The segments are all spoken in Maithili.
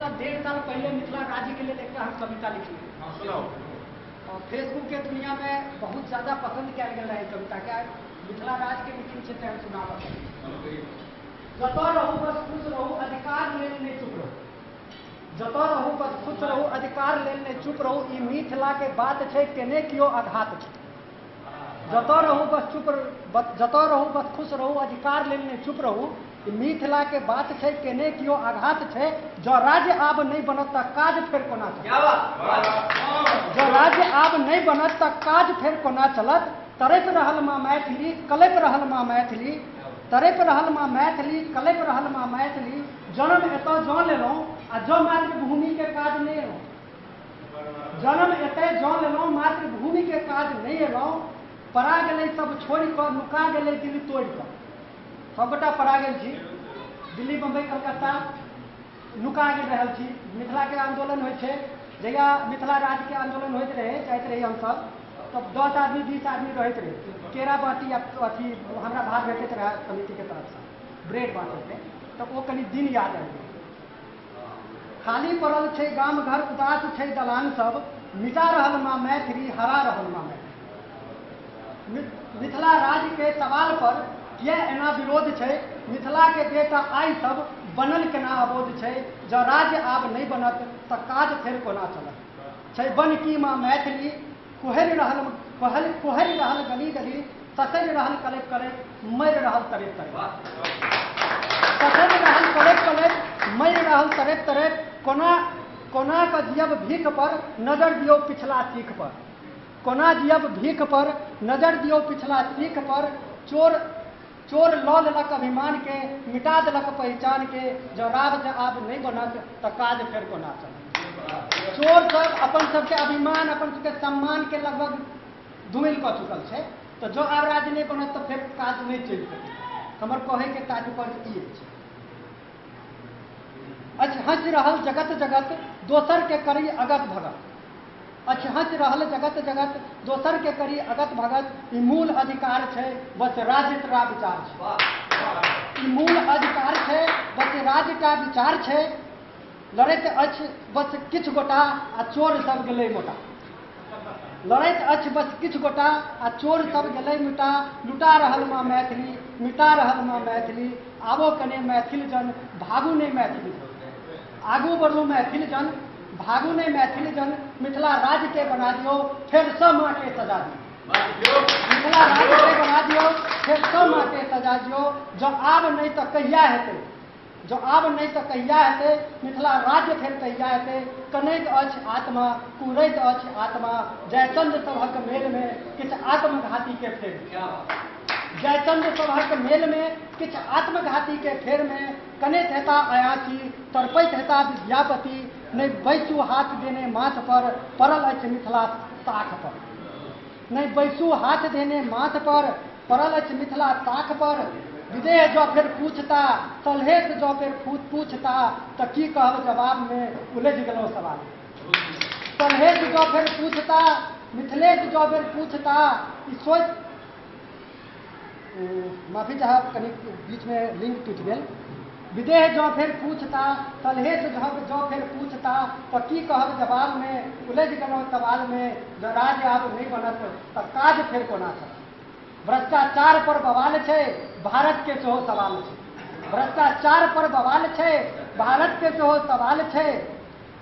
1.5 साल पहले मिथिला राज्य के लिए एकटा हम कविता लिखली। हाँ, सुनाओ। और फेसबुक के दुनिया में बहुत ज्यादा पसंद कयल गेल रहे कविता के। मिथिला राज्य के मीटिंग छै, हम सुनाबऽ। जतऽ रहू बस खुश रहू, अधिकार लेल नहि चुप रहू। जतऽ रहू बस खुश रहू, अधिकार लेल नहि चुप रहू। ई मिथिला के बात छै, केने केओ आघात छै। जतऽ रहू बस चुप, जतऽ रहू बस खुश रहू, अधिकार लेल नहि चुप रहू। ई मिथिला के बात छै, केने केओ आघात छै। जँ राज्य आब नहि बनत तऽ काज फेर कोना चलत? जँ राज्य आब नहि बनत तऽ काज फेर कोना चलत? तड़पि रहल माँ मैथिली, कलपि रहल माँ मैथिली, तड़पि रहल माँ मैथिली, कलपि रहल माँ मैथिली। जन्म एतऽ जँ लेलहुँ आ जँ मातृभूमि के काज नहि एलहुँ, जन्म एतऽ जँ लेलहुँ, मातृभूमि के काज नहि एलहुँ। पड़ा गेलै सब छोड़ि कऽ, नुका गेलै दिल तोड़ि कऽ। सभगोटा पड़ा गेल छी, दिल्ली, बम्बई, कलकत्ता नुका गेल रहल छी। मिथिलाके आन्दोलन होइ छै, जहिया मिथिला राज्यके आन्दोलन होइत रहै, जाइत रही हमसभ, तब 10 आदमी, 20 आदमी रहैत रहै। केरा बाटी या अथी हमरा भाग भेटैत रहै समितिके तरफसँ ब्रेड बाँटैके, तऽ ओ कनि दिन याद आबि गेल। खाली पड़ल छै गाम घर, उदास छै दलान सब, मिटा रहल माँ मैथिली, हरा रहल माँ मैथिली। मिथिला राज्य के सवाल पर किया एना विरोध छै? मिथिला के बेटा आइ सब बनल केना अबोध छै? जँ राज्य आब नहि बनत तऽ काज फेर कोना चलत? छै बन की माँ मैथिली, कुहरि रहल कुहरि रहल गली गली, ससरि रहल कलपि कलपि, मरि रहल तड़पि तड़पि। ससरि रहल कलपि कलपि, मरि रहल तड़पि तड़पि। कोना कोना कऽ जियब भीख पर? नजर दियौ पिछला सीख पर। कोना जियब भीख पर? नजर दियौ पिछला सीख पर। चोर चोर लऽ लेलक अभिमान के, मिटा देलक पहिचान के। जँ राज्य आब नहि बनत तऽ काज फेर कोना चलत? चोर सब अपन सबके अभिमान, अपन सबके सम्मान के लगभग धूमिल कऽ चुकल छै। तऽ जँ आब राज्य नहि बनत तऽ फेर काज नहि चलि सकै। हमर कहैके तात्पर्य ई अछि। अछि हँसि रहल जगत जगत, दोसर के करी अगत भगत। अछि हँसि रहल जगत जगत, दोसर के करी अगत भगत। ई मूल अधिकार छै, बस राज्य टा विचार छै। ई मूल अधिकार छै, बस राज्य टा विचार छै। लड़ैत अछि बस किछु गोटा आ चोर सब गेलै मोटा। लड़ैत अछि बस किछु गोटा आ चोर सब गेलै मिटा। लुटा रहल माँ मैथिली, मिटा रहल माँ मैथिली। आबो कने मैथिल जन, भागू नहि मैथिली जन। आगू बढ़ू मैथिल जन, भागू नहि मैथिल जन। मिथिला राज्य के बना दियौ, फेरसँ माँ के सजा दियौ। मिथिला राज्य के बना दियौ, फेरसँ माँ के सजा दियौ। जँ आब नहि तऽ कहिया हेतै? जँ आब नहि तऽ कहिया हेतै? मिथिला राज्य फेर कहिया हेतै? कनैत अछि आत्मा, कुहरैत अछि आत्मा, जयचंद सभक मेलमे किछु आत्मघाती के फेर। जयचंद सभक मेलमे किछु आत्मघाती के फेरमे। कनैत हेता अयाची, तड़पैत हेता विद्यापति। नहि बैसू हाथ देने माथ पर, पड़ल अछि मिथिला ताख पर। नहि बैसू हाथ देने माथ पर, पड़ल अछि मिथिला ताख पर। विदेह जँ फेर पूछता, सलहेश जँ फेर पूछता, तऽ की कहब जवाबमे? उलझि गेलहुँ सवाल। सलहेश जँ फेर पूछता, मिथिलेश जँ फेर पूछता, ई सोच, माफी चाहब, कनि बीचमे लिंक टूटि गेल। विदेह जँ फेर पूछता, सलहेश जँ फेर पूछता, तऽ की कहब जवाबमे? उलझि गेलहुँ सवालमे। जँ राज्य आब नहि बनत तऽ काज फेर कोना चलत? भ्रष्टाचार पर बवाल छै, भारत के सेहो सवाल छै। भ्रष्टाचार पर बवाल छै, भारत के सेहो सवाल छै।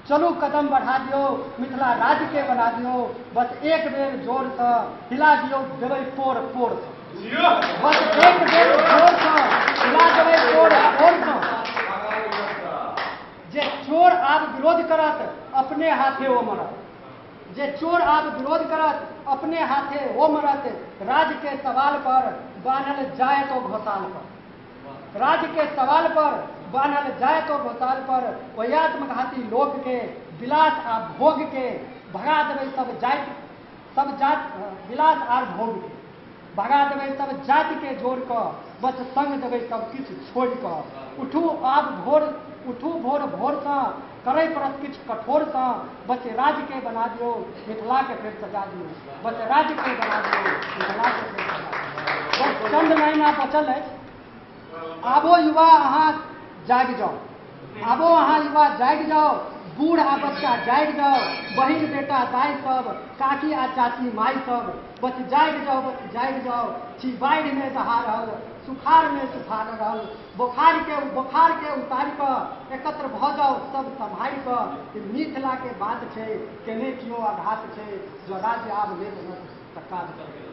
चलू कदम बढ़ा दियौ, मिथिला राज्य के बना दियौ। बस एक बेर जोरसँ हिला दियौ देबै पोर पोरसँ। बस एक बेर जोरसँ हिला देबै पोर पोरसँ। जे चोर आब विरोध करत, अपने हाथे ओ मरत। जे चोर आब विरोध करत, अपने हाथे ओ मरत। राज्य के सवाल पर बान्हल जाय तो घोसाल पर, राज्य के सवाल पर बान्हल जाय तो घोसाल पर। ओहि आत्मघाती लोक के, विलास आ भोग के भगा देबै सब जाति, सब जात, विलास आर भोग के भगा देबै सब जाति के जोड़ कऽ, बस संग देबै सब किछु छोड़ि कऽ। उठू आब भोर, उठू भोर भोरसँ, करै पड़त किछु कठोरसँ। बस राज्य के बना दियौ, मिथिला के फेर सजा दियौ। बस राज्य के बना दियौ, मिथिला के फेर सजा दियौ। बस चंद महीना बचल अछि। आबो युवा अहाँ जागि जाउ। आबो अहाँ युवा जागि जाउ, बूढ़ आ बच्चा जागि जाउ, बहिन बेटा दाइ सब, काकी आ चाची माइ सब, बस जागि जाउ, बस जागि जाउ। छी बाढ़िमे दहा रहल, सुखाड़मे सुखा रहल, बोखारके उतारि कऽ एकत्र भऽ जाउ सब सम्हारि कऽ। ई मिथिलाके बात छै, केने केओ आघात छै, जँ राज्य आब नहि बनत तऽ काज करबै।